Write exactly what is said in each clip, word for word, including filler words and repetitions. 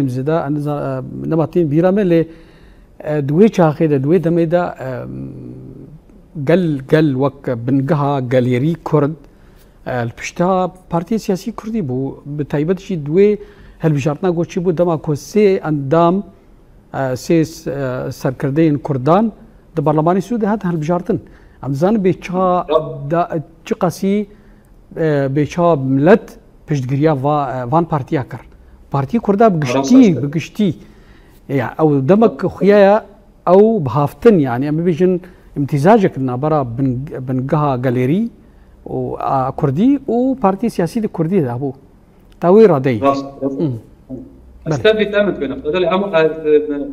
zêde, em nizan-, e, nema tên bîra me, lê, e, di wê çaxê de, di wê demê de, e, gel, gel wek bingeha gelêrî Kurd, e, li pişta partiyên siyasî Kurdî bû. Bi taybet jî di wê hilbijartina ku çêbû dema ku sê endam, e, sê s-, e, serkirdeyên Kurdan di Barlemanê Sûdê hatin hilbijartin. Em dizanin bê çawa da, çiqasî, e, bê çawa milet piştgiriya va-, e, van partiya kir. Partiyê Kurda bi giştî, bi giştî. Ya, ew demek xuya ye, ew bi haftin, yani, em bibêjin, îmtîzacek li navbera bin-, bingeha gelêrî û a Kurdî û partiyê siyasî di Kurdî de hebû. Ta wê radeyî. Rast, rast. Hı. Ez Belê. tevlî te min dibênim. Xwedê lê hemû ez,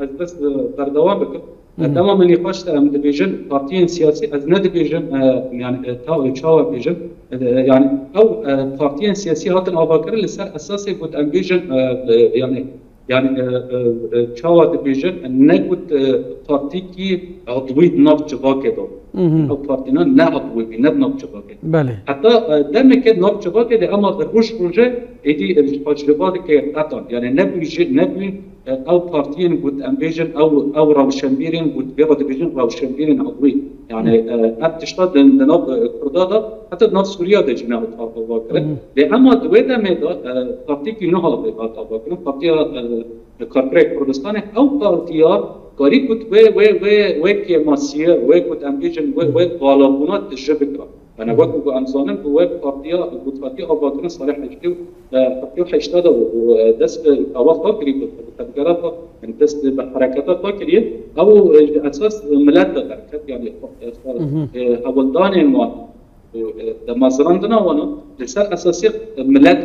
ez bes berdewam bikim. Hı hı. Dema min nîqaş de em dibêjin partiyên siyasî, ez nedibêjim, e, yani, e, ta, e, çawa bêjim, e, yani ew, e, partiyên siyasî hatin avakirin li ser esasê got em bêjin, e, e, yani, yani, e, e, e, çawa dibêjin, ne got, e, partîkî adwî di nav civakê de. Hı hı. Ew partîna ne adwî bî, ne di nav civakê. Belê. Heta, e, demeke di nav civakê de, ema roj roje êdî, e, ji xwe civakê qetan. Yani ne bû jî, ne bû, e, ew partiyên got em bêjin, ew, ew rewşenbîrên got vê re dibêjin rewşenbîrên adwî. Yani, Hı. e, ev tişta di, di nav, e, Kurda de, heta di nav Sûriya de jî nehat avakirin. Hı. Lê ema di wê demê de, e, partîkî nuha vê hat avakirin. Partiya, e, Karkerê Kurdistanê, ew partiya karî got wê, wê, wê, wê kêmasiyê, wê got em bêjin, wê, wê balabûna tije bikira. Yani, Hı. wek ku em zanin, bi wê partiya, got partiya avakirin salê heştê û, e, heftê û heşta de û, û, e, dest bi ava xwe kirî, bi, bi tevgera xwe, yani dest bi hereketa xwe kiriye. Ew, e, ji esas, e, milet de derket, yani, e, Hı hı. e, hewldanên wan û, e, damezrandina wan li ser esasê milet,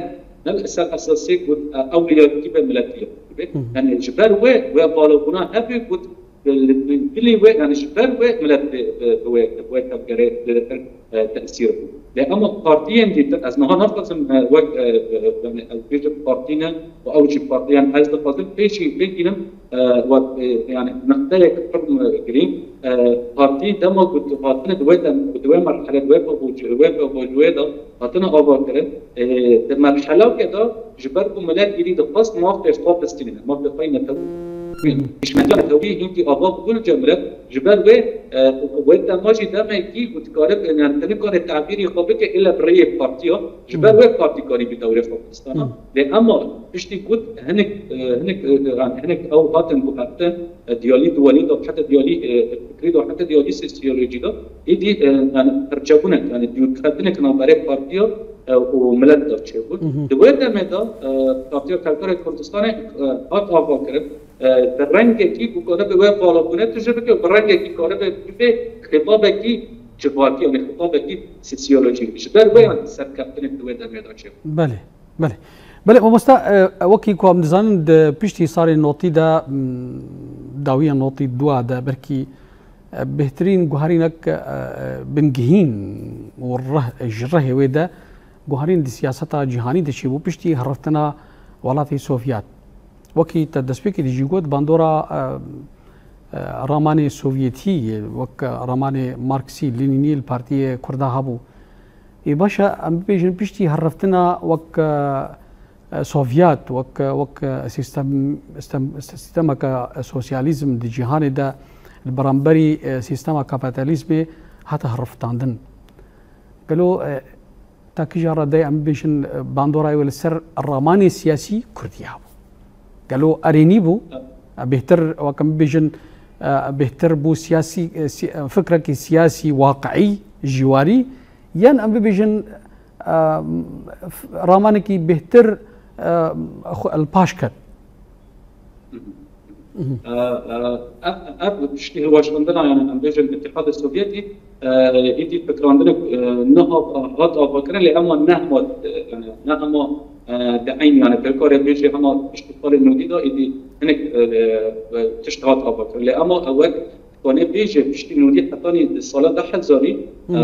ne li ser esasê got, e, ewliyatî be, miletî be. Hı hı. Yani ji ber wê, wê balabûna hebe got, e, li, li dilê wê, yani ji ber wê milet bi, bi, bi wê, bi wê tevgerê li, e, tesîr bû. Lê ema partiyên dîtir, ez niha naxwazim, e, wek, e, e, yani ez bêjim partî ne û ew jî partiyan ez dixwazim pêşî bigînim, e, wek, e, yani niqteyek pir, e, girîng, e, partî dema ku tu hatine di wê dem, di wê merhele, di wê pevoj-, wê pevojiyê de hatine avakirin, e, di merhelakê de ji ber ku milet êdî dixwest mafê xwe bistîne, mafê xwe yê netewî, hişmendiya netewî hînkî ava bû li cem milet, ji ber wê, e, wê dema jî demekî ku dikare, yani, tu nikare tabîrî xwe bike illa bi rêyê partiya, ji ber wê partî karî bî dewrê xwe bistana. Lê ema piştî got hinek, e, hinek, e, yani hinek ew hatin guhertin, e, diyalî duwalî de, heta diyalî, e, fikrî de, heta diyalî sosyolojî de, êdî, e, yani perçebûnek, yani dûrketinek navberê partiya, e, û milet de çêbû. Hı hı. Di wê demê de, e, Partiya Karkerê Kurdistanê, e, hat avakirin, e, bi rengekî ku karibe wê balabûne tije bike, bi rengekî karibe bibe xitabekî civakî, yani xitabekî sosyolojîk. Ji ber wê, yani serkeftinek di wê demê de çêbû. Belê. Belê. Belê, mamosta, e, wekî ku em dizanin, di piştî salên notî de, m, dawiya notî dua de, belkî, e, bêhtirîn guherînek, e, bingehîn û reh-, ji rehê wê de guherîn di siyaseta cîhanî de çêbû, piştî heriftina welatê Sovyet. Wekî te destpêkê de jî got, bandora, e, e, ramanê Sovyetî, wek ramanê Marksî, Lenînî li Partiyê Kurda hebû. Ê baş e, em bibêjin piştî heriftina wek, e, e, Sovyet, wek, wek, e, sîstem, sîstem, sîstemeke sosyalîzm di cîhanê de li beramberî, e, sîstema kapîtalîzmê hate heriftandin. Gelo, e, ta kîja redeyê em bibêjin, e, bandorayê wê li ser ramanê siyasî Kurdî hebû? Gelo erênî bû? E, bêhtir, wek em bibêjin, e, bêhtir bû siyasî, e, si-, e, fikrekî siyasî, waqiî, jîwarî, yan em bibêjin, e, f-, ramanekî bêhtir, e, xwe li paş ket? Mhm. E, e, ev, ev tiştî hilweşandina, yani em bêjin Îtîhadê Sovyetî, e, êdî fikirandinek, e, niha hat avakirin, lê ema ne hema, e, yani ne hema, e, di eyn, yani tu karê bêjî hema piştî salê nodî de êdî hinek, e, e, tişt hat avakirin. Lê ema wek Kanê bêje piştî nodî hetanî di sala du hezarî, Hı. e,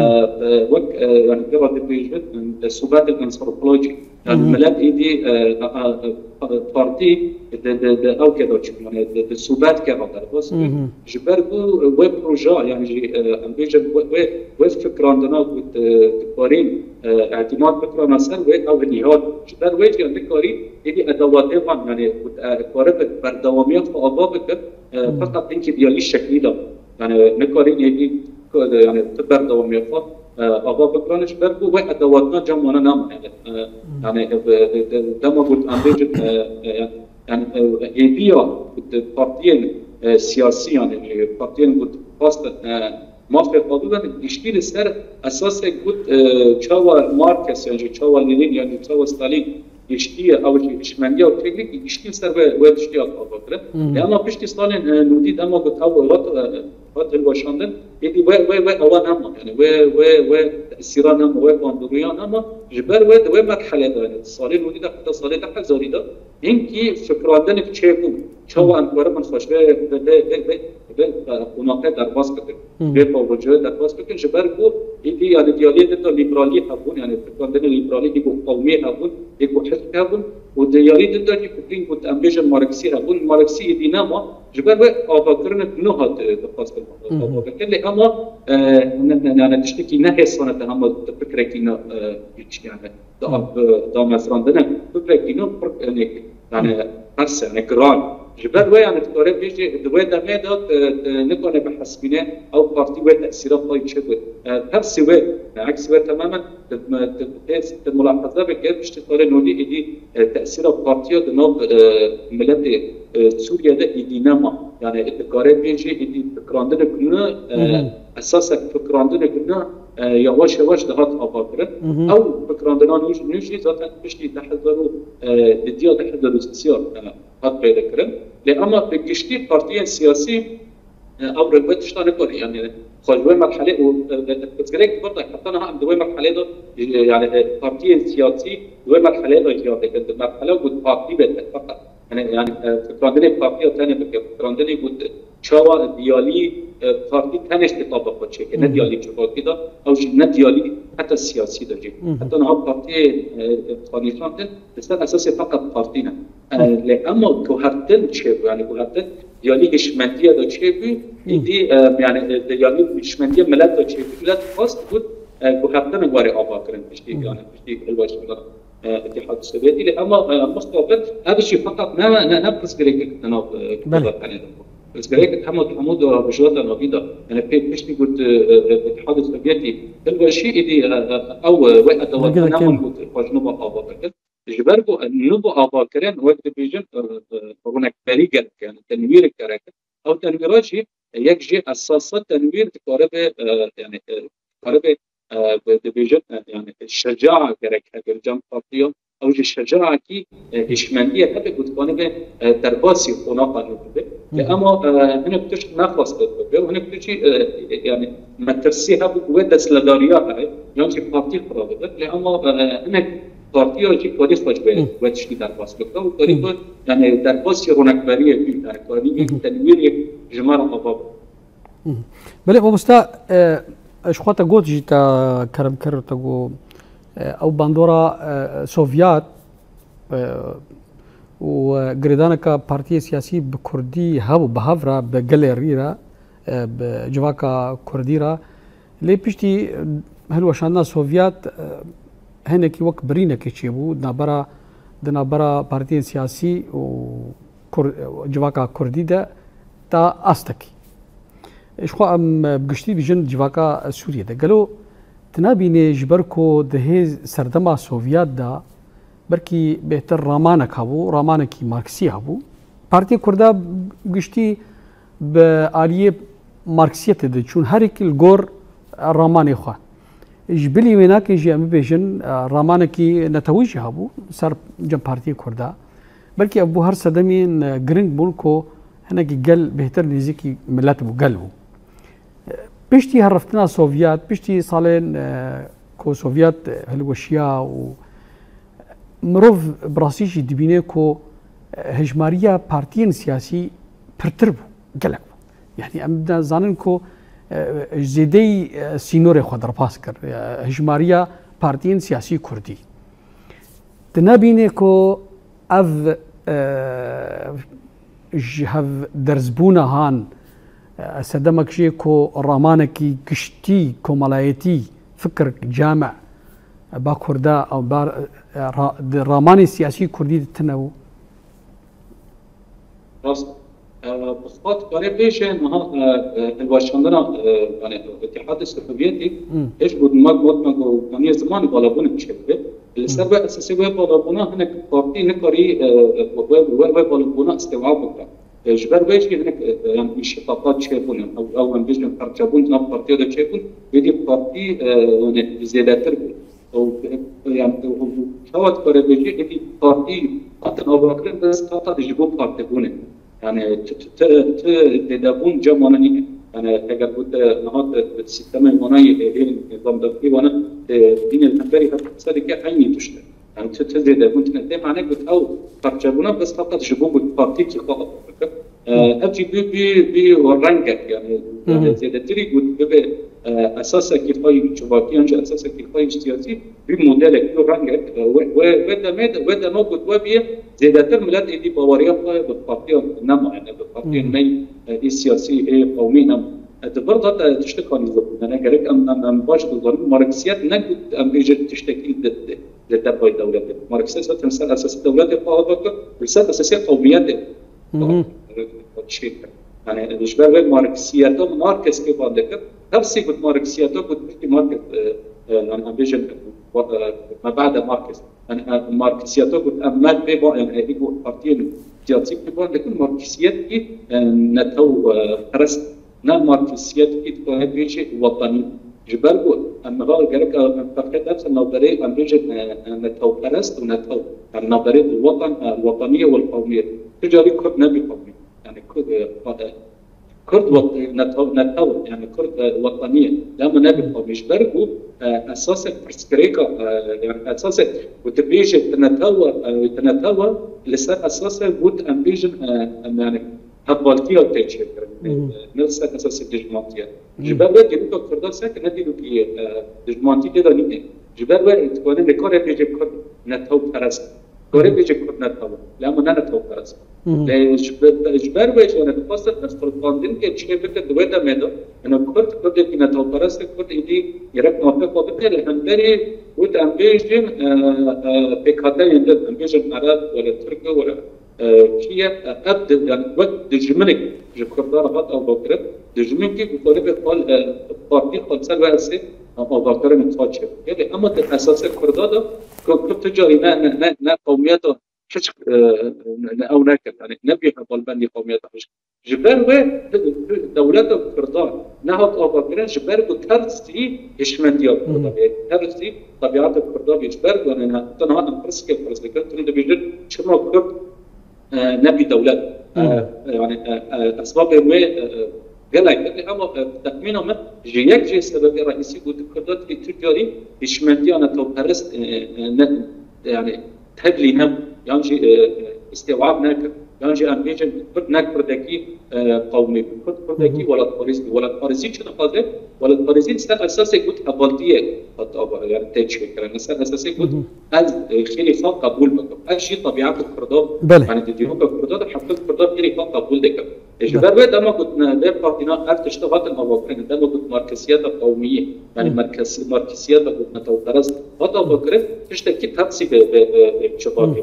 e, wek, e, yani pê re dibêjin, e, Soviet Anthropology, Yani millet êdî e, e, e, partî di, di, di ew keda çû, yani di, di sûbet keda derbas bû. Ji ber ku wê proja, yani jî e, em bêjin wê, wê, wê fikrandina ku di, dikarîn e, îtîmat bikrana ser wê ew hilî hat. Ji ber wê jî em nikarî êdî edewatê van, yani ku e, karibe berdewamiya xwe ava bike, e, feqet hinkî diyalî şeklî da. Yani nikarî êdî ku, yani tu berdewamiya xwe e, ava bikrane ji ber ku wê edewatina cem wana nema. Yani, e, yani e, e, e, dema ku em bêjin e, e, yani, yani e, hêviya ku di partiyên e, siyasî, yani e, partiyên ku dixwastin e, mafê xwe bibin, giştî li ser esasek ku e, çawa Markes, yani çawa Lenin, yani çawa Stalin giştiye, ew jî hişmendiya û teknîkî giştî ser wê, wê tiştî hat avakirin. Lê ema piştî salên e, nûdî dema ku ew hat, e, hat hilweşandin, êdî wê, wê, wê ewa nema, yani wê, wê, wê tesîra nema, wê bandorûya nema. Ji ber wê di wê merhelê de, yani salên nûdî de heta salê du hezarî de hinkî fikirandinek çêbû. Çawa em karibin xwe ji vê, vê, vê, vê, vê, vê, e, qonaxê derbas bikin. Vê pawrociyê derbas bikin. Ji ber ku êdî, yani diyaliyê din de lîberalî hebûn, yani fikrandinê lîberalî, dî ku qewmî hebûn, dî ku hizb hebûn û diyalî din de jî fikrîn ku em bêjin marksî hebûn. Marksî êdî nema, ji ber wê avakirinek nû hat e, dixwastin ava bikin. Lê ema e, ne, ne, yani tiştekî ne hêsan e, te hema tu fikrekî ne, e, yani da, e, damezrandine, fikrekî nû pir, e, ne, yani qers, yani giran. Ji ber wê, yani dikare bêjê di wê demê de e, e, nikane bihesibîne ew partî wê tesîra xwe çi bû. E, tersî wê, e, eksî wê temamen di, di, di, di mulahaza bike, piştî salê nodî êdî e, tesîra partiya di nav e, miletê e, Sûriye de êdî nema. Yani dikare bêjê êdî fikirandinek nû, e, esasek fikirandinek nû e, yavaş yavaş dihat avakirin. Ew fikirandina nû jî, nû jî zaten piştî du hezar û, e, didiya du hezar û sisiya, e, hat peyda kirin. Lê ema bi giştî partiyên siyasî, e, ew rêwê tişta nikare, yani xwe ji wê merhelê û, e, e, pirsgirêk di vir de heta niha em di wê merhelê de, e, yani, e, partiyên siyasî di wê merhelê de jiyan dikin, di merhela ku partî bête feqet. Yani, yani, e, fikrandinê partiya tenê bike, fikrandinê ku çawa diyalî, e, partî tenê ji kitaba xwe çêke, ne diyalî civakî de, ew jî ne diyalî heta siyasî de jî. Heta niha partiyê, e, e, xwe nîşan din, li ser esasê feqet partî ne. E, lê ema guhertin çêbû, yani guhertin diyalî hişmendiye de çêbû, êdî, e, yani, e, diyalî hişmendiye milet de çêbû, milet xwest ku, e, guhertin were avakirin piştî, yani piştî hilweşandina e, Îtîhad Sovyetî lê ema, e, mixtabin ev jî feqet ne, ne, ne pirsgirêkek di nav, e, Belê. Kurda tenê de bû. Pirsgirêkek hema, hemû de bijwata navî de. Yani pê piştî got, e, e, Îtîhad Sovyetî hilweşî êdî, e, e, ew, e, wê edewata Belgê de neman kêm. Got xwe ji nû ve ava bikin. Ji ber ku, e, nû ve avakirin wek dibêjin, e, e, rûnekberî gerek, yani tenwîrek gerek. Ew tenwîra jî, e, yek jê esasa tenwîr dikare be, e, yani, e, dikare be e, bi-, dibêjin, e, yani şeca gerek hebe li cem partiya, ew jî şecaekî, e, hişmendiyê hebe ku dikanibe, e, derbasî qonaxa nû bibe. Lê ema, e, hinek tişt nexwaste bibe û hinek tişt jî, e, e, yani metirsî hebû ku wê destledariya hebe, yan jî partî xira bibe. Lê ema, e, hinek partiya jî karî xwe ji wê, wê tiştî derbas bike û karî xwe, yani derbasî ronekberiyê bî, yani karî tenwîrê ji me re ava bibe. Belê mamosta, e, ji xwe te got jî te kerem kir, te got, e, ew bandora, e, Sovyat, e, û, e, girêdaneka partiyê siyasî bi kurdî hebû, bi hev re, bi gelê rî re, e, bi civaka kurdî re. Lê piştî, e, hilweşandina Sovyat, e, hinekî wek birînekê çêbû, di navbera, di navbera partiyên siyasî û Kur-, civaka kurdî de ta astekî. Ji xwe em bi giştî dibêjin civaka Sûriyê de. Gelo tu nabînî ji ber ku di hê serdema Sovyet de belkî bêhtir ramanek hebû, ramanekî Marksî hebû. Partiyê Kurda bi giştî bi aliyê Marksiyetê diçûn, her yek li gor ramanê xwe. Ji bilî wênakê jî em bibêjin, ramanekî netewî jî hebû ser cem Partiyê Kurda. Belkî ev bû her sedemên, e, giring bûn ku hinekî gel bêhtir nêzîkî milet bû, gel bû. E, piştî herreftina Sovyet, piştî salên, e, ku Sovyet, e, hilweşiya û mirov bi rastî jî dibîne ku, e, hejmariya partiyên siyasî pirtir bû, gelek bû. Yani em dizanin ku, e, zêdeyî, e, sînorê xwe derbas kir, e, hejmariya partiyên siyasî kurdî. Tu nebînî ku ev, e, ji hev derzbûna han, e, sedemek jê ku ramanekî giştî komelayetî, fikir, came, e, ba Kurda, ew bar, e, ra-, di ramanê siyasî Kurdî de tune bû? Rast. E, bi xwe dikare bêje, niha, e, e, hilweşandina, e, yani, Îtîhadê Sovyetî, Hmm. hêj got, me got, me got, me got, zimanê balabûnê çêdibe. Li ser Hmm. vê esasê wê balabûna hinek partî nikarî, e, e, wê, wê, wê balabûna îstîwab bike. E, ji ber wê jî hinek, e, e, yani, înşiqaqat çêbûn, yani, ew, ew em bêjin parçebûn di nav partiya de çêbûn, wê dî partî, e, yani, zêdetir bû. Ew, e, yani, ew, ew, çawa dikare bêjî, êdî partî hatin avakirin, bes qata ji bo partîbûnê. Yani, tu, tu, tu, tu zêdebûn cem wana nîne. Yani, eger ku te niha te, te sîstemê wana yê, ê, ê, nizam devletî wana, e, dînê hemberî her qise dike eynî tişt e. Yani, tu, tu zêdebûn tine. Tê mane got ew parçebûna bes feqet ji bo got partî kî xwe bike. E, Hı. ev jî bî, bî, bî rengek, yani, Hı hı. yani, zêdetirî got bibe, e, esasekî xwe yî civakî yan jî esasekî xwe yî siyasî, bî modelek, bî rengek, e, wê, wê, wê demê de, wê dema got we bîye, zêdetir milet êdî baweriya xwe bi partiya nema, yani, bi partiyên Hı hı. me, e, ê siyasî, ê qewmî nema. E, di vir de, e, tiştek anî zor bûne, ne gerek em, em, em baş bizanin, Marksiyet ne got em bêjin tiştekî li, li, li dervayî dewletê. Marksiyet zaten ser esasê dewletê xwe ava kir, li ser esasê qewmiyetê Hı hı. çêkir. Yani, ji ber vê Marksiyeta Markes pê van dikir, her sê got Marksiyeta got piştî Markes, e, e, yani, em bêjin, e, me ba'de Markes. Yani, e, Marksiyeta got em me pê van, yani, e, got partiyên siyasî pê van dikin, Marksiyet kî, e, netew, e, perest, ne Marksiyet kî dikare bêjê wetanî. Ji ber ku em niha gerek em ferqê derxin navberê em bêjin, e, e, netewperest û netew. Em navberê wetan, e, wetaniyê û qewmiyê. Tu carî Kurd nebî qewmî. Yani Kurd, e, e, Kurd wet-, netew, netew, yani Kurd, e, wetaniyê. Lema nebî qewmî. Ji ber ku, e, esasek pirsgirêka, e, yani esasek ku dibêje tu netew, e, tu netew, li ser esasek ku em bêjin, e, em yani hevaltiya tê çêkirin. Hmm. Ne li ser esasê dijmantiye. Hmm. Ji ber wê dîroka Kurda sek ne dîrokî, e, dijmantî tê de nîne. Ji ber wê dikare, nikare bêje Kurd netewperest. Dikare Hmm. bêje Kurd netew. Lê ama ne netewperest. Hmm. Lê ji ber, ji ber wê jî, yani, dixwaste pirsgirêkandinekê çê bike di wê demê de, yani, Kurd, Kurdekî netewperest e, Kurd êdî gerek mafê xwe bide, li hemberî wê em bêjin, e, e, pêkhateyên din, em bêjin Ereb, wele Tirk, wele e, kî ye, e, ev di-, yani wek dijminek ji Kurdan re hat avakirin, dijminkî ku xwe bi xwe, e, partî xwe li ser ve hesê, e, avakirin xwe çêbû. Gelê ema di esasê Kurda de ku, ku tu carî ne, ne, ne, ne qewmiyeta hiç, e, ne, ne ew nekir, yani nebî hevalbendî qewmiyeta hiç. Ji ber wê dewleta Kurdan nehat avakirin, ji ber ku tersî hişmendiya Kurdan, tersî tebiata Kurdan, ji ber ku, yani, tu niha em pirsgê pirs dikin, tu dibêjin, çima Kurd e, nebî dewlet. E, Hmm. e, yani, e, e, esbabê wê, e, e, gelek e, ama, e, texmîna min ji yek jê sebebê reîsî got, Kurda tê tu carî hişmendiya netewperest, e, e, ne, yani, tevlî nebû, yan jî, e, e, îstîwab nekir, yan jî em bêjin Kurd ne Kurdekî, e, qewmî bû. Kurd, Kurdekî Hı hı. welatparêz bû. Welatparêzî çi dixwaze? Welatparêzî li ser esasê got hevaltiyê hat ava, yani tê çêkirin. Li ser esasê got Hı hı. ez, e, xêrê xwe qebûl bikim. Ev jî tebiata Kurda, Belê. yani di dîroka Kurda de heta Kurda xêrê xwe qebûl dikin. E, ji Belê. ber wê dema got ne, vê partîna ev tişta hatin avakirin, dema got markesiyeta qewmiyê, yani Hı. merkez-, markesiyeta got netewperest hat avakirin, tiştekî tersî bi, bi, bi, bi çi Hı. got,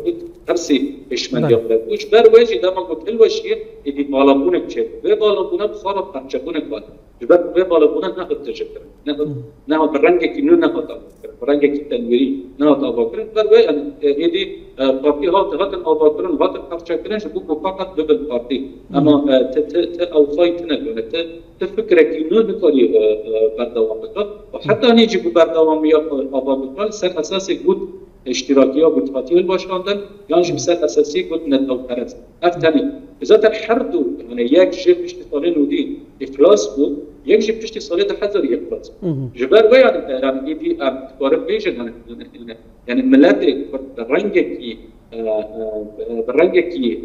tersî pêşmendiya Belê. bide. Û ji ber wê jî dema got hilweşiyê, êdî balabûnek çêbû. Vê balabûna bi xwe re parçebûnek hat. Ji ber ku vê balabûna nehatiye jêkirin, nehat, Hmm. nehat bi rengekî nû nehat avakirin, bi rengekî tenwîrî nehat avakirin. Ji ber wê em, e, êdî, e, partî hat, hatin avakirin, hatin parçekirin ji bo ku feqet bibin partî. Hmm. Ema, e, ti, ti, ti ew xwey tine, yani ti, ti fikrekî nû nikarî, e, e, berdewam bike. Û Hmm. heta nî jî ku berdewamiya xwe ava bike, li ser esasê got, îştirakiya got hatiye hilweşandin, yan jî bi ser esasî got netewperest. Ev tenê. Zaten her du, yani yek jê piştî salê nodî îflas bû, yek jî piştî salê du hezarî îflas bû. Hı hı. Ji ber wê yani, yani êdî em dikarin bêjin, yani, yani, yani miletê Kurd bi rengekî, e, e, bi rengekî,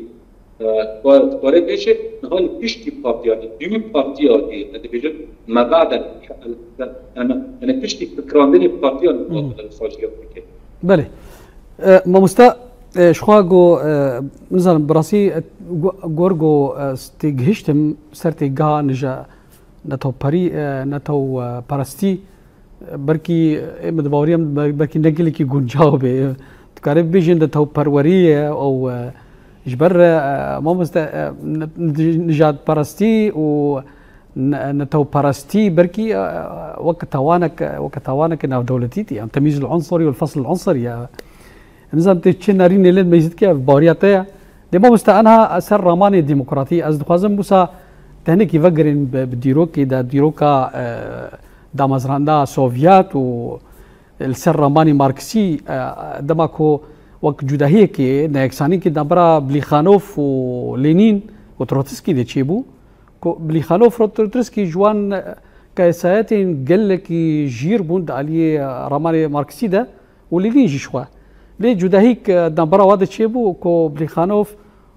e, dikare bêje, niha li piştî partiya, dû partiya, dibêjin, me ba'den, yani, yani piştî fikrandinê partiya Hı hı. sajiya dike. Belê. E, mamoste, e, ji xwe go, e, nizanim, bi rastî, e, go-, gor go, e, tê gihiştim ser têgeha nija-, netewperî, e, netew, e, perestî, e, belkî, e, min di bawerî em ber-, belkî ne gelekî guncaw bê. Dikare bibêjin netewperwerî ye ew, e, ji ber, e, mamoste, e, ne-, nij-, nijadperestî û ne-, netewperestî belkî, e, wek tawanek, wek tawanek navdewletî tê, yani temyîz el-unsuri û el-fesl el-unsuri ya. Nizam tê çi nerînê lê meyzî dike, ev baweriya te ye. Lê mamoste, enha ser ramanê demokratî, ez dixwazim wisa te hinekî vegerîn bi, bi dîrokê de, dîroka, e, damezranda Sovyet û li ser ramanê Marksî, e, dema ku wek cudahiyekê, neyeksaniyekê navbera Plexanov û Lenîn û Trotskî de çêbû, ku Plexanov û Trotskî ji wan kesayetên gelekî jîr bûn di aliyê ramanê Marksî de û Lenîn jî ji xwe. Lê cudahîk, e, navbera wa de çêbû ku Plexanov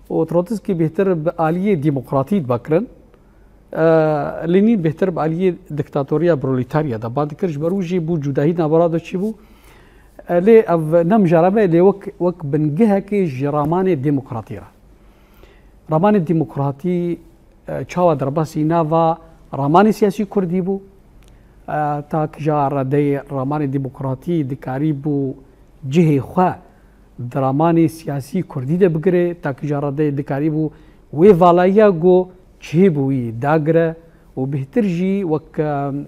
û Trotskî bêhtir bi aliyê demokratî diba kirin. E, Lenîn bêhtir bi aliyê diktatoriya proletarya de ba dikir, ji ber wî jî bû cudahî navbera de çêbû. E, lê ev ne mijara me, lê wek, wek bingehekê ji ramanê demokratî re. Ramanê demokratî, e, çawa derbasî nava ramanê siyasî kurdî bû? E, ta kija redeyê ramanê demokratî dikarîbû cihê xwe di ramanê siyasî kurdî de bigire, ta kija redeyê dikarîbû wê valayiya ku çêbûyî dagire û bêhtir jî wek,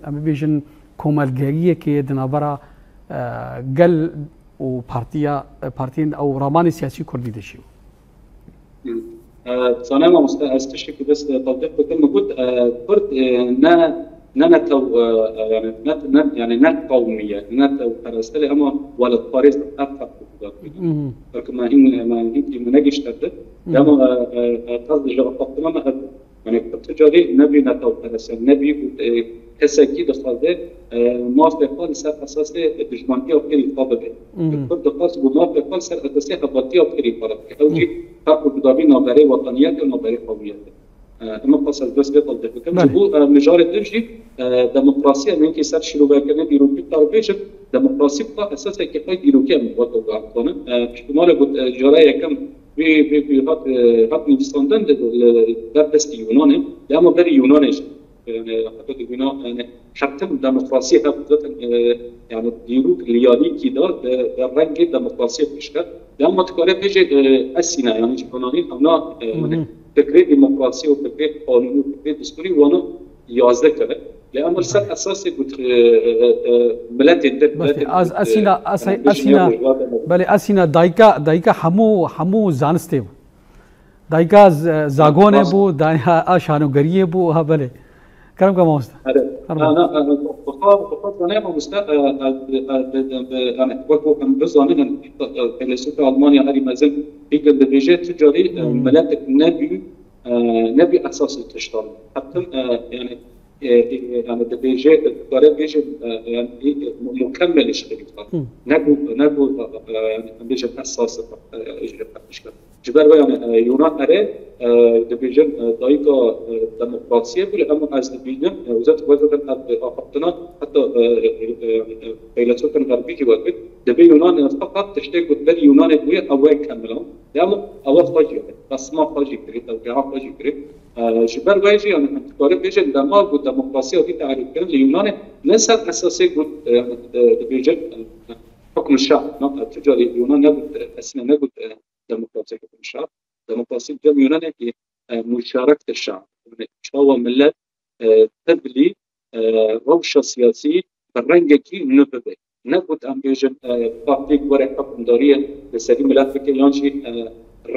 em bibêjin, komelgeriyekê di navbera, e, gel û partiya, e, partiyên ew ramanê siyasî kurdî de jî. E, Zanayê mamoste, ez tiştekî bes, e, tewdîh bikim. Min got, e, Kurd, e, ne, ne netew, e, e, yani ne, ne, yani ne qewmiye, ne netewperest e, ama welatparêz e, ev ferq û cuda dike. Mhm. Belkî me hîn, me hîn, me negihiştibû. Mhm. Ama, e, e, e, qas ji axaftina me ev, yani Kurd tu carî nebî netewperest, yani nebî û, e, kesekî dixwaze, e, mafê xwe li ser esasê dijmantiya xwe yê xwe bibe. Mhm. Kurd dixwaz ku mafê xwe li ser esasê hevatiya xwe yê xwe re bike. Ew jî Mhm. ferq û cudabî navberê wetaniyetê û navberê qewmiyetê. E, em qas ez bes vê tewdîh bikim. Belê. Ji bo, e, mijarê din jî, e, demokrasî, em hinkî ser şîrovekirinê dîrokî kar bêjin, demokrasî bi xwe esasekî xwe dîrokî em wek ew dixwanin. E, piştî malê got, e, cara yekem vê, vê, vê hat, e, hat nivîsandin li, li ber destî Yûnanê. Lê ema berî Yûnanê jî, e, yani, heta di Yûnan, yani, hertim demokrasî hep zaten, e, yani, dîrok liyalîkî da, e, e, rengê demokrasiyê pêşket. Lê ema dikare bêje, e, esîne, yani, ji Yûnanî hewna, e, Hı hı. yani, fikrê demokrasî û fikrê qanûnî û fikrê destûrî wana yazdeh kere. Lê em li ser esasê got, e, e, e, miletên din, Bes, miletên ez, din, esîna, e, es-, yani, bêjin esîna, ya rojhilat, belê, esîna dayika, dayika hemû, hemû zanistê bû. Dayika z-, zagonê Bas- bû, dayika a şanogeriyê bû, ha, belê. Kerem ke mamoste. Erê. Fermo. Na, na, e, bi xwe, bi xwe zanê mamoste, e, e, e, e, e, yani, wek ku em bizanin, e, e, feylesûfê Almanya herî mezin Hegel dibêje, tu carî, e, Hmm. miletek nebî, e, nebî esasê tiştan. Hetim, e, yani, e, e, yani dibêje, dikare bêje, e, yani, e, mu-, mukemmel ji xelîfa. Hmm. Ne ku, ne ku, e, e, yani, em bêjin esas, e, ji xelîfa. Ji ber wê, yani, e, Yunan erê, e, dibêjin, e, dayika, e, demokrasiyê bû, lê hemû ez dibînim, e, wezî-, wezîrên ev, e, axaftina, heta, e, e, e, e, feylesûfên xerbî jî wekî, dibê Yunan, e, feqet tiştê ku berî Yunanê bûye, ew wê kemilan. Lê hemû ew xwe jî, resma xwe jî kirî, tewqîa xwe jî kirî. E, ji ber wê jî, yani, em dikarin bêjin, dema ku demokrasiya dî tarîfkirin li Yunanê, ne ser esasê ku, e, yani, e, dibêjin, e, hukm şer, na, e, tu carî Yunan negot, e, esîne negot, e, demokrasî hukm şer. Demokrasî cem Yunanekî, e, muşarek de şer. Yani çawa millet, e, tevlî, e, rewşa siyasî bi rengekî nû bibe. Negot em bêjin, e, partiyek were hukmdariyê li serî millet bike yan jî, e,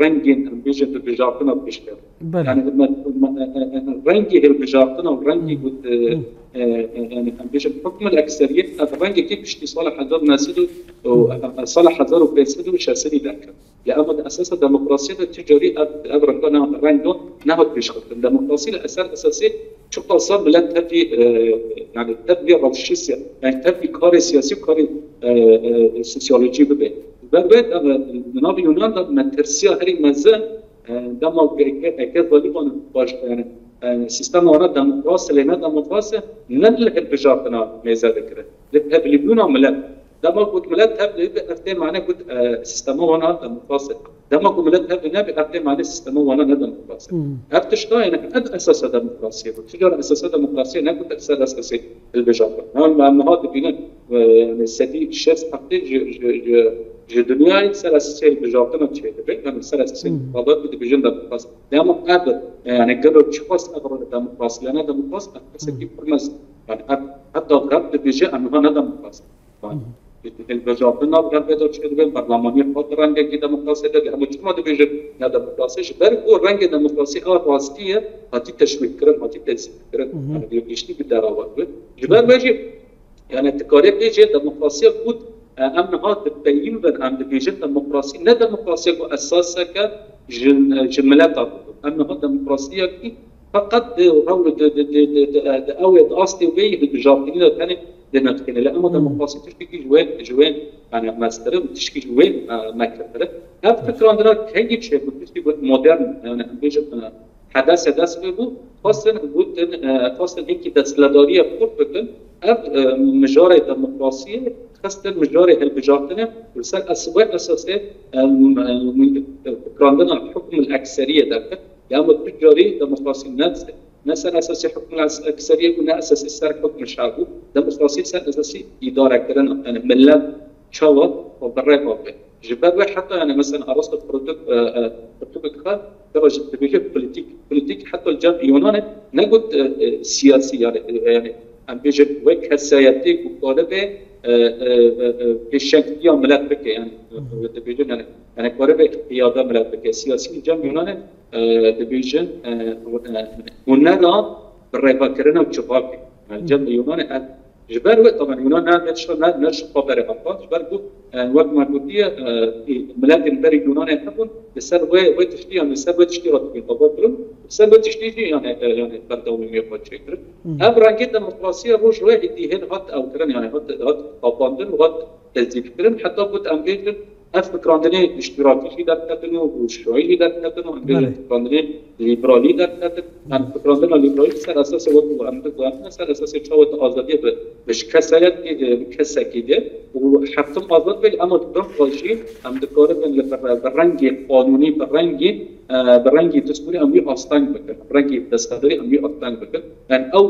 rengên em bêjin bi bijartina pêşkeve. Belê. Yani me, me, e, e, e, rengê hilbijartina û rengê Hmm. got, e, Hmm. e, e, yani em bêjin hukmul ekseriyet, ev rengekî piştî sala hezar û neh sed û, û, Hmm. e, e, sala hezar û pênc sed û şeş sed derket. Lê ema di esasa demokrasiyê de tu carî ev, ev renga ne, renga nehat pêşxistin. Demokrasî li eser esasî çiqasa milet tevlî, e, yani tevlî rewşê siya-, yani tevlî karê siyasî û karê, e, e, sosyolojî bibe. Ber wê, e, di nav Yunan de metirsiya herî mezin, e, dema eke, eke zalîman baş, yani, e, sîstema wana demokrasî lê ne demokrasî ne li hilbijartina mêze dikire. Li tevlîbûna milet. Dema ku milet tevlî bi, ev tê mane ku, e, sîstema wana demokrasî. Dema ku milet tevlî nebi, ev tê mane sîstema wana ne demokrasî. Hmm. Ev tişta, yani, ev esasa demokrasiyê bû. Çi cara esasa demokrasiyê ne ku ser esasê hilbijartin. Hem em niha dibînin, e, yani, sedî şêst heftê ji, ji, ji, ji dinyayê ser esasê hilbijartina çêdibe. Yani, ser esasê Hmm. bawer ku dibêjin demokrasî. Dema ev, e, yani, gelo çiqas ev demokrasî, ya ne demokrasî, ev kesekî Hmm. pir mezin. Yani, ev, heta Xerb dibêje, em niha ne demokrasî. Hilbijartin nav Xerbê de çêdibe, berlamaniyê xwe di rengekî demokrasiyê de, em çima dibêjin ne demokrasî? Ji ber ku rengê demokrasî a rastî ye, hatî teşwîqkirin, hatî tezîfkirin. Mhm. Yani, bi giştî bi dera ve bi. Ji ber vê jî, yani, tu karê bêjê demokrasiya ku, e, em niha dipeyîn bin, em dibêjin demokrasî, ne demokrasiya ku esaseke ji, e, ji mileta bû. Em niha demokrasiyekî feqet di rew-, di, di, di, di, di, di, ew ê di astê wê yî hilbijartinî de tenê dê nefikirin. Lê ema Hmm. demokrasî tiştekî ji wê, ji wê, yani, meztir e û tiştekî ji wê, e, mekirtir e. Ev fikrandina kengî çêbû, tiştî got modern, yani, em bêjin, e, hedesê dest pê bû, xwestin gotin, e, xwestin hinkî desthiledariyê kurt bikin. Ev, e, mijarê demokrasiyê xistin mijarê hilbijartinê û li ser es-, wê esasê, e, e, fikrandina hukm el ekseriyê derket. Ya, em tu carî demokrasî ne, ne ser esasê hukm el ekseriyê bû, ne esasê ser hukm şer bû. Demokrasî ser esasê îdarekirin, yani millet çawa xwe bi rê ve bê. Ji ber wê heta, yani, mesela, Arasto pirtûk, e, e, pirtûkek xwe, dibêje, dibêje polîtîk. Polîtîk heta li cem Yûnanê ne got, e, e, siyasî, yani, e, yani, em bêjin wê kesayetê ku karibe, e, e, e, e, pêşengtiya milet bike, yani, e, dibêjin, yani, yani, karibe qiyada milet bike. Siyasî li cem Yûnanê, e, dibêjin, e, e, hunera bi rêvekirina civakê. Yani, cem Yûnanê, e, Ji ber wê, taban, Yunan ne, ne tişta ne, ne ji xwe berê xwe xwar, ji ber ku, e, wek me gotiye, e, miletên berî Yunanê hebûn, li ser wê, wê tiştî, yan li ser wê tiştî re dibîn xwe kirin, li ser wê tiştî jî, yani, e, yani, berdewamî xwe çêkirin. Hmm. Ev rengê demokrasiya roj wê êdî hên hat ewkirin, yani, hat, hat xapandin û hat tezîfkirin, heta ku em bêjin, Ev fikrandinê îştirakî jî derketin û şuayî jî derketin û em bêjin Belê. fikrandinê lîberalî derketin. Em fikrandina lîberalî ser esasê wek ku em dizanin, ser esasê çawa tu azadiyê bi, bi ji kesayet, e, bi kesekî de û her tim azad be, ema di bin xwe jî em dikaribin li bi, bi rengê qanûnî, bi rengê, e, bi rengê destûrî em wî asteng bikin, bi rengê desthiledarî em wî asteng bikin. Yani ew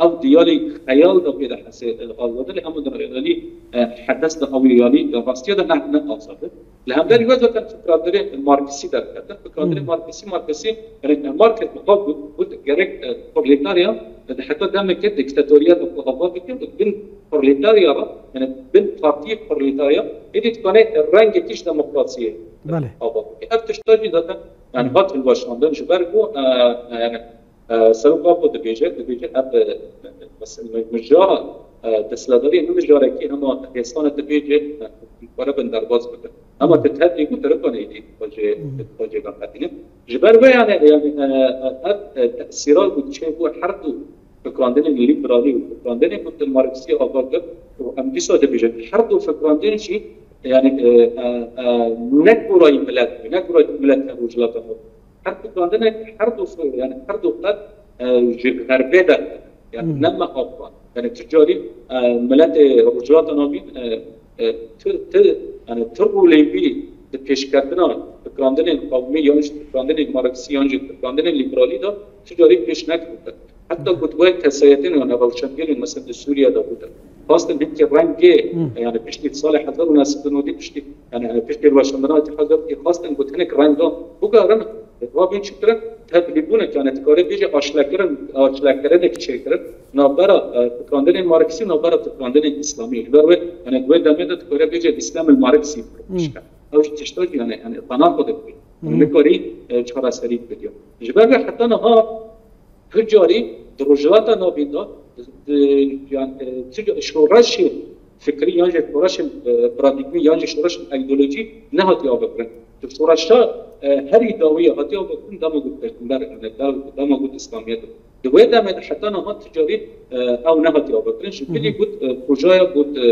Ew di yalî xeyal de pê de hesê, e, azad e, lê hema di yalî, e, hedes de ew yalî, e, rastiya de ne, ne azad e. Li hemberî wê zaten fikrandinê Marksî derketin. Fikrandinê Hmm. Marksî, Marksî, yani, e, Marx bi xwe got, got gerek, e, proletarya, e, heta demeke diktatoriya de xwe ava bike û bin proletarya re, yani bin partiyê proletarya, êdî dikane rengekî ji demokrasiyê Belê. ava bike. Ev tişta jî zaten, yani, hat hilweşandin ji ber ku, e, e, yani, E, Serok Apo dibêje, dibêje ev, e, mes-, mi-, mijara, e, desthiledariyê ne mijarekî hema hêsane dibêje, e, xwe re bin derbas bikin. Ama Hmm. tu tevlî bû, tu nikane êdî xwe jê, Hmm. xwe jê veqetînin. Ji ber vê, yani, yani, e, e, ev, e, tesîra ku çêbû her du fikrandinên lîberalî û fikrandinên ku di Marksî ava kir û em dîsa dibêjin, her du fikrandin jî, yani, e, e, e, ne gorayî milet, ne gorayî milet her rojhilata Navîn. Her fikrandine, her du, yani her du qet, e, ji xerbê de, yani Hmm. ne me ava. Yani tu carî, e, miletê Rojhilata Navîn, e, e, tu, tu, yani tu rolê wî di pêşketina fikrandinên qewmî yan jî fikrandinên Marksî yan jî fikrandinên lîberalî de tu carî pêş nekiribû. Heta ku di wê kesayetên yan rewşenbîrên mesela di Sûriye de bû de. Xwestin hinkî rengê, Hmm. yani piştî salê hezar û neh sed û nodî piştî, yani piştî hilweşandina Îtîhadê Ewropî xwestin ku hinek rengan bigarin, rabin çi kirin, tevlîbûnek, yani dikare bêje aşlekirin, aşlekirinek çêkirin. Navbera, e, fikrandinên Marksî, navbera fikrandinên Îslamî. Ji ber wê, yani di wê demê de dikare bêje Îslam el Marksî Hmm. pişke. Ew jî tişta jî, yani, yani, tanakude bû. Hmm. Nikarî, e, çareserî bidiyo. Ji ber wê heta niha Tu carî di Rojhilata Navîn de, di, yan, e, tu ca-, şoreşên fikrî yan jî şoreşên, e, paradîgmî yan jî şoreşên îdeolojî nehatiye avakirin. Tu şoreşa, e, herî dawî ya hatiye avakirin dema got pêxember, yani, da-, dema got Îslamiyet. Di wê demê de heta niha tu carî, e, ew nehatiye avakirin. Ji bilî Hı hı. got, e, projaya got, e,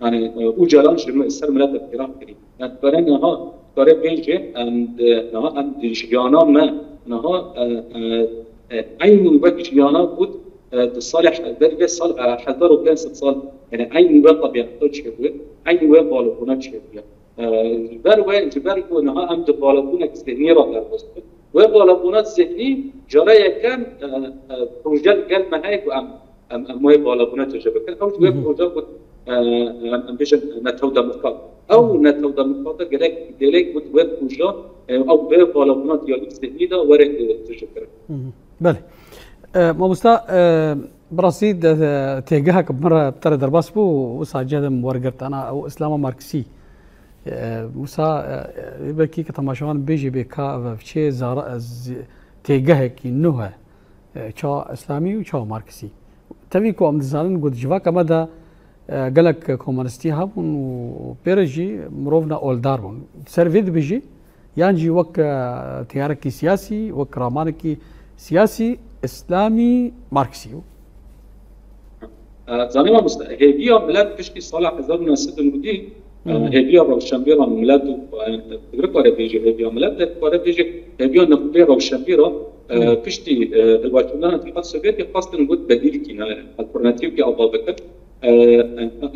yani, e, Ocalan ji mi-, ser mileta Îran kirî. Yani, dikare niha, dikare bêje, em di, niha em di jiyana me, niha, e, e, e, eynî wek jiyana ku, e, di salê he-, berî vê sal, e, hezar û pênc sed sal, yani eynî wê qebî heta çêbûye. Eynî wê balabûna çêbûye. E, ji ber wê, ji ber ku niha em di balabûnek zihnî re derbas bin. Wê balabûna zihnî cara yekem, e, e, proje li gel me heye ku em, em, em wê balabûna tije bikin. Ew ji wê Hı hı. proje ku, e, em, em bêjin netew demokrat. Ew netew demokrata gerek dêlek ku wê proje, e, ew wê balabûna diyalîk zihnî de were, e, tije kirin. Hı hı. Belê. E, mamosta, e, bi rastî de, de, têgehek bi min re bi te re derbas bû, wisa cih de min wergirt, ana ew Îslama Marksî. E, wisa, e, e, belkî ke temaşevan bêjê bê ka ve çê zara-, z-, têgehekî nû he. E, ça Îslamî û ça Marksî. Tevî ku em dizanin ku di civaka me de, e, gelek komunistî hebûn û pê re jî mirovna oldar bûn. Ser vê dibêjî, yan jî wek, e, teyarekî siyasî, wek ramanekî siyasî, Îslamî, Marksî bû? E, zanî mamoste, hêviya milet piştî sala hezar û neh sed û newî, e, Hı. hêviya rewşenbîran milet û, e, dikare bêjî hêviya milet, dikare bêjî hêviya nextê rewşenbîran, e, Hı. piştî, e, hilweşandina Îtîhad Sovyetî xwestin got bedîlkî, yani alternatîvkî ava bikin. E,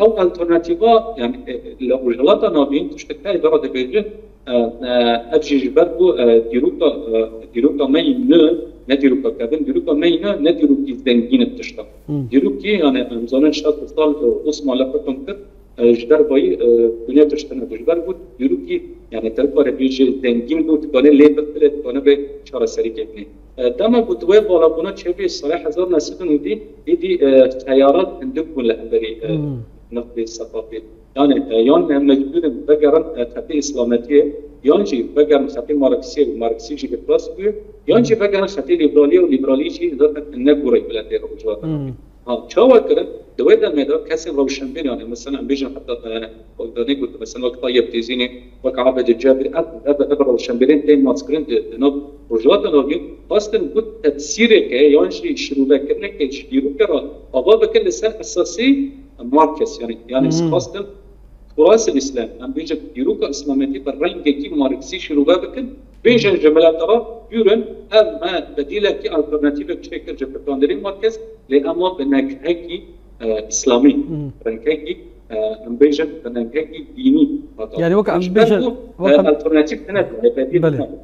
ew alternatîva, yani, e, li Rojhilata Navîn tiştek heye, dara dibêje, e, e, ev jî ji ber ku, e, dîroka, e, dîroka me yî nû, ne dîroka kevin, dîroka me yî nû, ne dîrokî zengîn e tişta. Hmm. Dîrokî, yani, em zanin şeş sal, e, Osmanlı hukm kir, e, ji dervayî, e, dinya tiştine bû. Ji ber ku dîrokî, yani, te dikare bêje zengîn bû, dikare lê bifile, dikare bê çareserî kevnê. E, dema ku di wê balabûna çêbû sala hezar neh sed û newî, êdî, e, teyarat hindik bûn li hemberî, e, Hmm. nextê seqafê. Yani, e, yan, e, mecbûr in vegerin, e, xetê îslametiyê, yan jî vegerin xetê marksiyê û marksî jî îflas bûye, yan jî vegerin xetê lîberaliyê û lîberalî jî zaten ne goreyê miletê Rojhilata Hmm. Navîn. Ha, çawa kirin? Di wê demê de kesên rewşenbîr, yani, mesela, em bêjin heta, e, wek danê got, mesela, wek Tayyip Têzînê, wek Abid Cebirî, ev, ev, ev rewşenbîrên tên naskirin di, di nav Rojhilata Navîn, xwestin got tefsîreke yan jî şirûvekirineke ji dîrokê re ava bikin li ser esasî Markes, yani, yani Hmm. xwestin Turas îslam, em bêjin dîroka îslametî bi rengekî marksî şirove bikin, bêjin ji mileta re, bûrin, ev me bedîlekî alternatîvek çêkir ji fikrandinê Markes, lê ema bi nengekî, e, îslamî, Hmm. rengekî, e, em bêjin bi nengekî dînî hata. Yani wek em Ji ber bêjin, ku, wek e, em alternatîv tune bû, e, bedîl Belê. tune bû.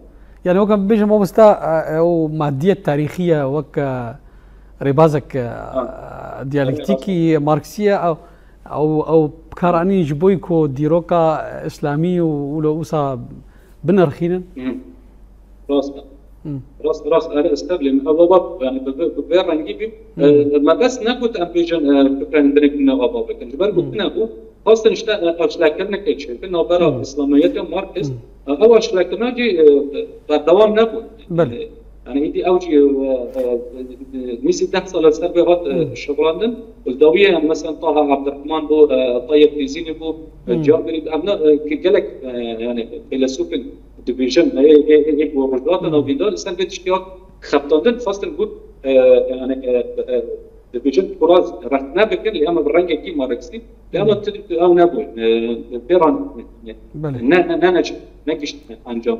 Yani wek em bêjin mamosta, e, ew madiyet tarîxî ye, wek, e, rêbazek, e, Ha. diyalektîkî, marksî ye, ew, ew, ew bi kar anîn ji bo ku dîroka îslamî û, û li wisa binirxînin? Hı. Rast e. Hı. Rast, rast, erê, esteblê min. Ew, ew, yani, bi, bi, bi vê rengî bî. Hı. E, me bes negot em bêjin, e, fikrên din ava bikin. Ji ber ku Hı. tune bû, xwestin işte, e, aşlekirineke çêkin, navbera Hı. îslamiyetê û Markes. Hı. E, ew aşlekirina jî, e, berdewam nebû. Belê. E, Yani, îdî ew jî, e, e, e, nîsî deh sal e ser vê hat, e, Hmm. şixulandin. Û li dawiyê, yani, mesela Taha Abdurrahman bû, e, Tayyip Têzînî bû, e, Hmm. Cabirî, em ne, e, gelek, e, yani, feylesûfin dibêjin, e, e, e, e, ku Rojhilata Hmm. Navîn de li ser vê tiştê hat xebitandin, xwestin got, e, yani, e, e, dibêjin, kuraz rexne bikin, lê em bi rengekî marksî, lê em Hmm. tu, tu, ew nebû, e, pê re ne, Belê. ne, ne, ne, ne, negişt encam.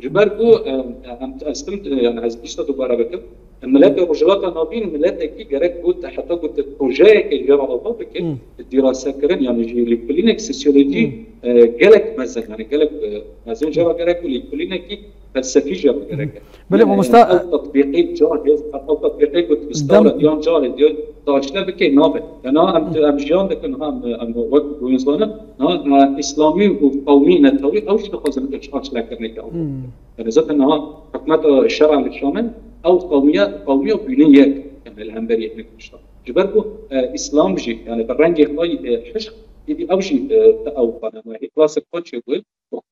Ji ber ku, e, em, ez tim, e, yani ez dîsa dubare bikim, miletê Rojhilata Navîn miletekî gerek ku te heta ku te projeyeke jê re ava bike, Hmm. dîrasekirin, yani jî lêkolînek sosyolojî, Hmm. e, gelek mezin, yani gelek, e, mezin jê re gerek û lêkolînekî felsefî jê re gerek e. Belê, Yani, mamosta, ew tatbîqê cahil, ew tatbîqê ku dibistewre, Dem- yan cahil, yan daşne bike nabe. Yani, em, Hmm. em jiyan dikin, ha, em, em wek ku hûn zanin, ha, e, îslamî û qewmî netewî, ew jî dixwazin aşlekirineke ew. Hmm. Yani zaten niha hikûmeta şera li Şamê ew qewmiya, qewmiya bûne yek, yani li hemberî yek tişta. Ji ber ku, e, Îslam jî, yani bi rengê xwe, e, hişk, êdî ew jî, e, ew xwe, yani klasik xwe çêbûye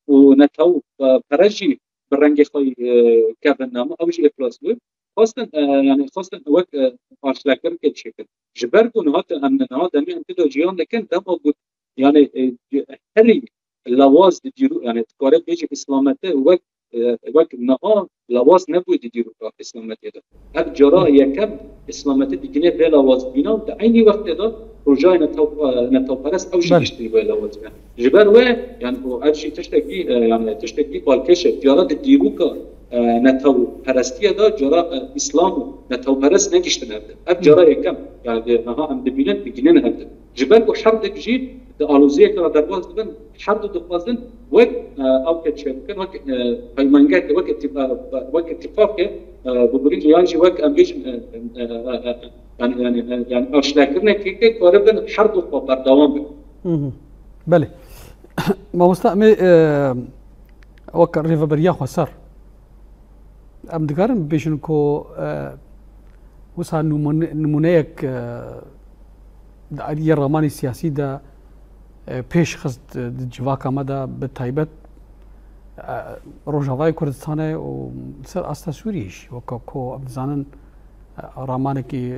û netew, e, perest jî bi rengê xwe, e, kevin name, ew jî îflas bûye. Xwestin, e, yani xwestin wek, e, aşlekirinekê çêkin. Ji ber ku niha te em niha demê em tê de jiyan dikin, dema ku Yani, e, herî lawaz di dîro-, yani, dikare bêje îslamete wek, e, wek niha lawaz nebûye di dîroka îslametê de. Ev cara Hı. yekem îslamete digine vê lawazbûna û di eynî wextê de rojayê netew-, e, netewperest ew jî Belê. giştî vê lawazbûna. Ji ber wê, yani, û ev jî tiştekî, e, yani, tiştekî balkêş e. Diyara di dîroka, e, netewperestiye de cara, e, îslam û netewperest negiştin ev de. Ev Hı. cara yekem, yani, niha em dibînin, diginin ev de. Ji ber ku her dek jî di aloziyeke re derbas dibin, her du dixwazin wek, e, ew ke çêbikin, wek, e, peymangeke, wek îtîfa-, wek îtîfaqke, e, bibûrîn yan jî wek em bêjin, e, e, e, e, yani, yani, e, yani aşinekirinekê ke karibin her du xwe berdewam bikin. Hı hı. Belê. Mamosta, em ê, e, wek rêveberiya xweser, em dikarin bibêjin ku, e, wisa nimûne-, nimûneyek, e, di aliyê ramanê siyasî de, e, pêş xist, e, di civaka me de, bi taybet, e, Rojavayê Kurdistanê û ser asta Sûriyê jî, weke ku em dizanin, e, ramanekî,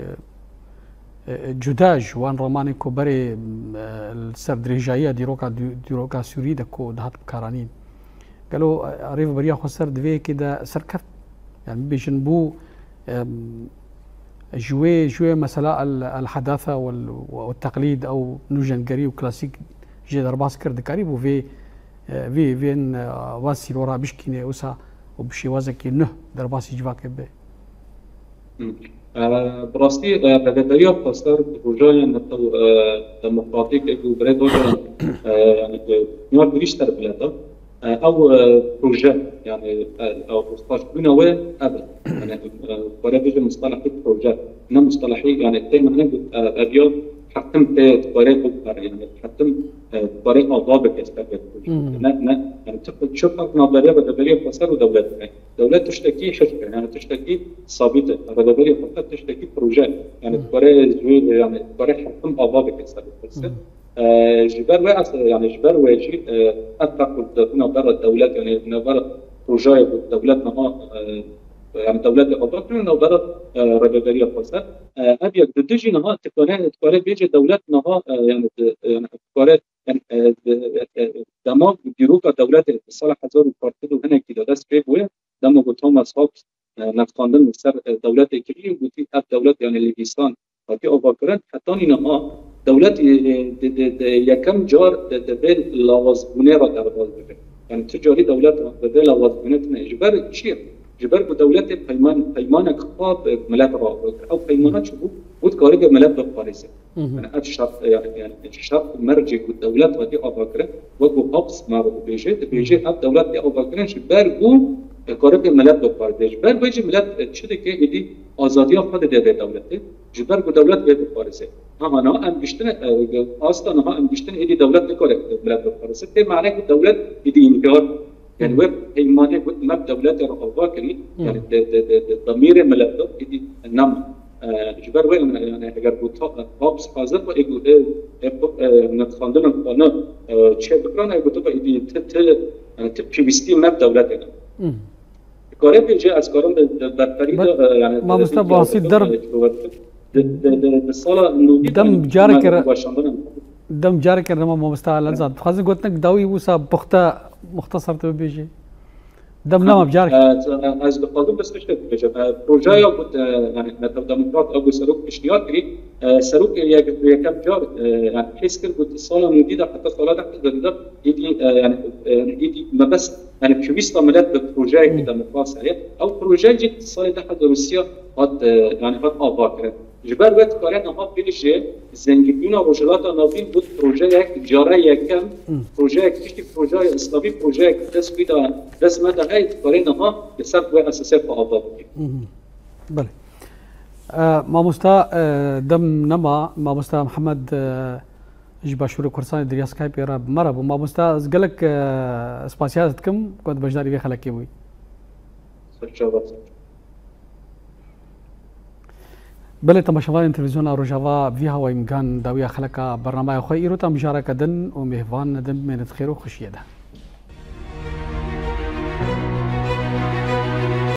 e, e, cuda ji wan ramanên ku berê, e, li ser dirêjayiya dîroka dî-, dîroka Sûriyê de ku dihat bikaranîn. Gelo, e, rêveberiya xweser di vê yekê de serkeft? Yani bibêjin bû, em, ji wê, ji wê mesela el, el-hedatha wel, wel teqlîd ew nûjengerî û klasîk jê derbas kir, dikarî bû vê, e, vê, vên, e, van sîlora bişkîne wisa û bi şêwazekî nuh derbasî civakê be? Hı. E, bi rastî, e, rêveberiya xweser di rojayên netew, e, demokratîk ê ku birê doca, e, yani, e, niyar dirîj ser bileta. E, ew, e, proje, yani, e, ew, rastbûna wê ev e. Yani, e, were bêje mustalahî proje, ne mustalahî, yani, tê mane ku, e, ev ya hetim tê were bikare, yani, hetim, e, were ava bike ser vê proje. Hmm. Ne, ne, yani, tu, çi fark navberiya rêveberiya xweser û dewlet heye? Dewlet tiştekî hişk e, yani, tiştekî sabît e. Rêveberiya xweser tiştekî proje, yani, Hmm. were, yani, were hetim ava bike ser vê proje. Hmm. E, ji ber wê es-, yani ji ber wê jî, e, ev ferq û di navbera dewlet, yani navbera projeyê ku dewlet niha, e, yani dewletê ava kirin, navbera, e, rêveberiya xweser. E, ev yek. Di du jî niha dikare, dikare bêje dewlet niha, e, yani di, yani dikare, yani, e, di, e, e, dema dîroka dewletê di sala hezar û çar sed û hinekî de dest pê bûye, dema ku Thomas Hobbes, e, nirxandin li ser, e, dewletê kiriye û gotî ev dewlet, yani Lîvîsan, hatî avakirin, hetanî niha dewlet, e, e, di, di, di yekem car di, di vê lawazbûnê re derbas dibe. Yani tu carî dewlet di vê lawazbûnê tune. Ji ber çi ye? Ji ber ku dewletê peyman, peymanek xwe bi milet re avakir. Ew peymana çi bû? Bû dikaribe milet biparêze. Hı hı. Yani ev şart, yani, yani şart û mercê ku dewlet hatî avakirin, wek ku Hobbes me re dibêje, dibêje ev dewlet tê avakirin ji ber ku, e, karibe milet biparêze. Ji ber wê jî milet, e, çi dike, êdî azadiya xwe dide vê dewletê. Ji ber ku dewlet vê biparêze. Ama niha em giştine, e, asta niha em giştine êdî dewlet nikare milet biparêze. Tê mane ku dewlet êdî înkar. Yani Hmm. wê peymanê ku me bi dewletê re ava kirî, Hmm. yani de, de, de, de, demîrê milet de êdî nema. E, ji ber wê, yani eger ku ta-, Hobbes hazir bû, ê ku ê, ê, ê, nirxandina xwe ne, e, çê bikirin, ê ku tu êdî ti, ti, yani ti pêwîstî me bi dewletê ne. Hmm. Dikare bêje, ez karim bi, bi berperî Ma-, de, e, yani, Mamoste, e, basî der- e, di, di, di, di sala nûdî Dem de careke me re-, başandin. Dem careke re nema mamoste Alenzad. Dixwazin gotinek dawî wisa puxte, muxtesar tu bibêjî. Dem nema careke. E, ez dixwazim bes tiştek bibêjim. E, projeya ku, e, yani, Netew Demokrat a ku serok piştiyar kirî, e, serok yek, yekem car, e, yani, hêz kir ku sala nûdî de heta sala de hezar de êdî, e, yani, e, êdî mebest Yani pêwîsta milet bi projeyekî Hmm. demokrat heye. Ew proje jî salê du hezar û sî hat, e, yani hat avakirin. Ji ber wê dikare niha bêje zengînbûna Rojhilata Navîn bû projeyek cara yekem, Hmm. projeyek piştî projeya Îslamî, projeyek dest wî de, dest me de heye, dikare niha li ser wê esasê xwe ava bike. Hı hı. Belê. E, mamosta, e, dem nema, mamosta Mihemed, e, ji Başûrê Kurdistanê di riya Skypeê re bi me re bû. Mamosta, ez gelek, e, spasiya dikim ku tu beşdarî vê xelekê bûyî. Serçava. Belê, temaşevanên televîzyona Rojava, vî hawayî min gihan dawiya xeleka bernameya xwe. Îro tam mijareke din û mêvan din bimînin di xêr û xweşiyê de.